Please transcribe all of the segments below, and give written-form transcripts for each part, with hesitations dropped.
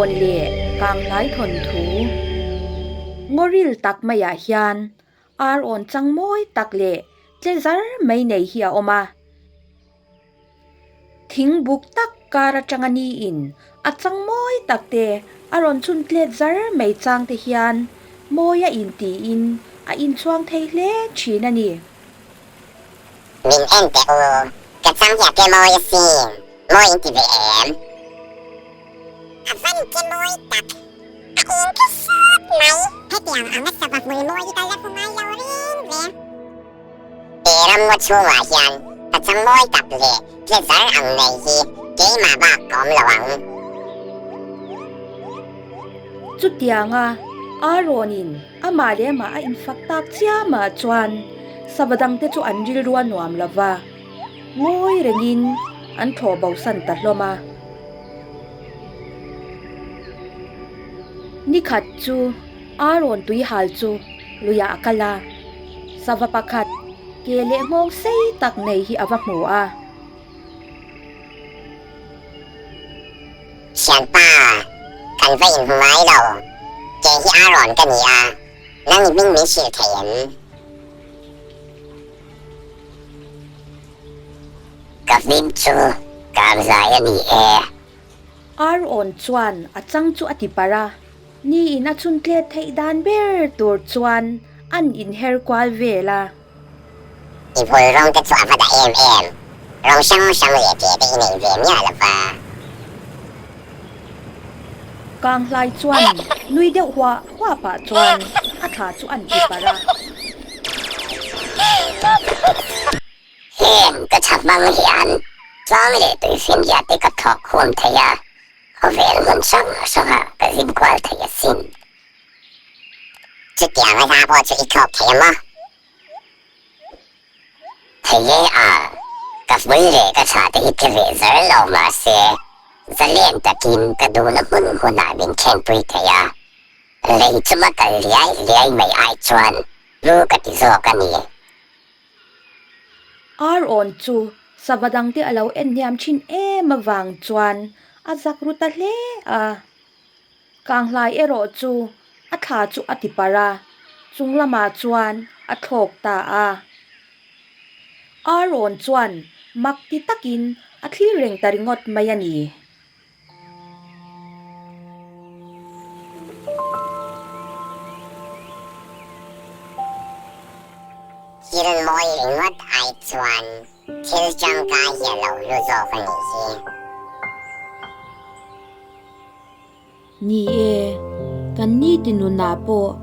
Arawn leh Kanglai thawnthu ngawril tak maiah hian arawn chang mawi tak leh tle zar mai nei hi a awm a. Thing buk tak kar atanga niin a chang mawi tak te a rawn chhun tlet zar mai chang te hian mawi a intiin a inchhuang thei hle thin a ni. Min en teh u, ka chang hi a ke mawi asin, mawi in ti ve em? A van ke mawi tak, a eng ke sawt mai, hetiang anga sava hmul mawi hi ka la hmu ngai lo reng reng. He ramngaw chhungah hian ka chang mawi tak leh tle zar ang nei hi keimah bak ka awm lo ang. Chutianga Aaron-in amah leh amah a infak tak chiamah chuan sava dangte chu an rilru a nuam lo va, ngawi rengin an thlawh bosan ta hlawm a. Nikhat chu Aaron tuihal chu luiah a kal a, sava pakhat ke leh nghawng sei tak nei hi a va hmu a. Thianpa, kan va inhmu ngai lo. Kei hi Aaron ka ni a, nang i hming min hrilh thei em? Ka hming chu Kamzai a ni e. Aaron chuan a chang chu a ti parh a, niin a chhun tlet theih dan ber tur chuan an inher kual vel a. I hmul rawng te chu a va dah em em, rawng hrang hrang leh tih te i nei ve miah lo va. Kanghlai chuan nui deuh huah huah pah chuan a thla chu an ti parh a. Heng ka tha hmang hian tlang leh tuifinria te ka thawk khum thei a, khawvel hmun hrang hrangah ka zin kual thei asin. Chutiang a hla pawh chu i thlawk thei a maw? Thei e a, ka hmui leh ka tha te hi ke ve zar lo mahse zalen takin ka duhna hmun hmunah min thenpui thei a, lei chuma kal liai liai mai ai chuan lu ka ti zawk a ni. Ar-awn chu sava dangte a lo en hniam thin em avang chuan a zak ru ta hle a. Kanghlai erawh chu a thla chu a ti parh a, chung lamah chuan a thlawk ta a. Aaron chuan mak ti takin a thlir reng ta ringawt mai a ni. Thil mawi ringawt ai chuan thil tangkai hi a lo hlu zawk a nih hi. Ni e, kan niti nunah pawh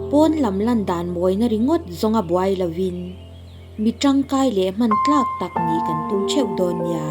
pawn lam lan dan mawina ringawt zawnga buai lovin mi tangkai leh hman tlak tak nih kan tum theuh dawn nia.